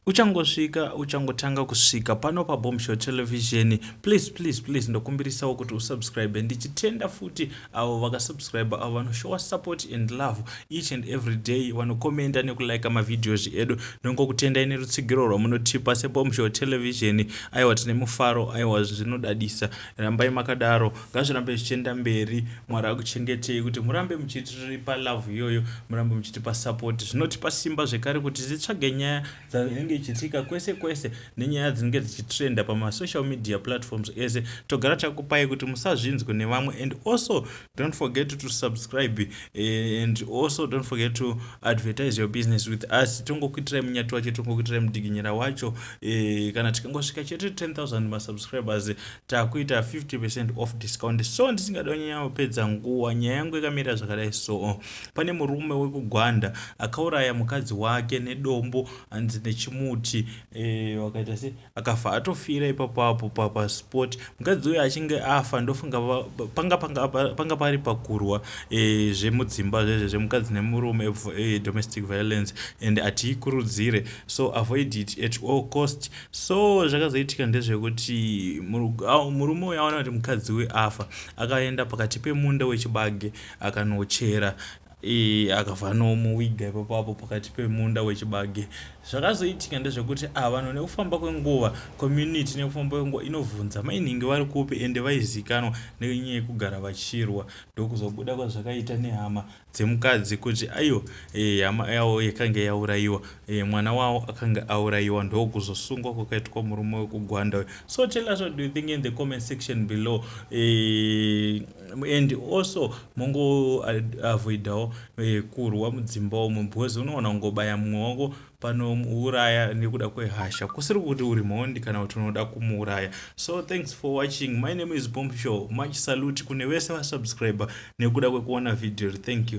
Uchangosvika, uchangotanga kusvika pano paBombshow Television, please, please, please, ndokumbirisawo kuti usubscribe. Ndichitenda futi avo vakasubscribe, avo vanoshowa support and love each and every day, vanokomenda nekulika mavideos edu. Ndongokutendai nerutsigiro rwamunotipa seBombshow Television. Aiwa, tine mufaro, aiwa, zvinodadisa. Rambai makadaro, ngazvirambe zvichienda mberi. Mwari akuchengetei kuti murambe muchitipa love iyoyo, murambe muchitipa support. Zvinotipa simba zvekare kuti titsvage nyaya dzinenge ichiitika kwese kwese nenyaya dzinenge dzichitrenda pamasocial media platforms ese, togara takupai kuti musazvinzwe nevamwe. And also don't forget to subscribe, and also don't forget to advertise your business with us. Tongokuitirai munyati wacho, tongokuitirai mudiginyira wacho. Kana tikangosvika chete 10,000 masubscribers, takuita 50% off discount. So ndisingada kunyanya kupedza nguva, nyaya yangu yakamira zvakadai. So pane murume wekuGwanda akauraya mukadzi wake nedombo, hanzi nechimuti, wakaita se akafa atofira ipapo apo paspot. Mukadzi uyu achinge afa, ndofunga panga pari pakurwa zvemudzimba zvezve zvemukadzi nemurume, domestic violence, and hatiikurudzire, so avoid it at all cost. So zvakazoitika ndezvekuti murume uyu aona kuti mukadzi uyu afa, akaenda pakati pemunda wechibage, akanochera, akabva nomuwiga ipapo pakati pemunda wechibage. Zvakazoitika ndezvekuti vanhu nekufamba kwenguva, community nekufamba kwenguva inovhunza mainhingi vari kupi, ende vaizikanwa nenyaya yekugara vachirwa. Ndokuzobuda kwazvakaita nehama dzemukadzi kuti aiwa, hama yavo yakanga yaurayiwa, mwana wavo akanga aurayiwa. Ndokuzosungwa kwakaitwa murume wekuGwanda. So tell us what do you think in the comment section below, and also mongoavoidawo kurwa mudzimba umu, because unoona kungobaya mumwe wako panomuuraya nekuda kwehasha, kusiri kuti uri mhondi kana kuti unoda kumuuraya. So thanks for watching. My name is Bomb Show. Much salute kune vese vasubscriber nekuda kwekuona video. Thank you.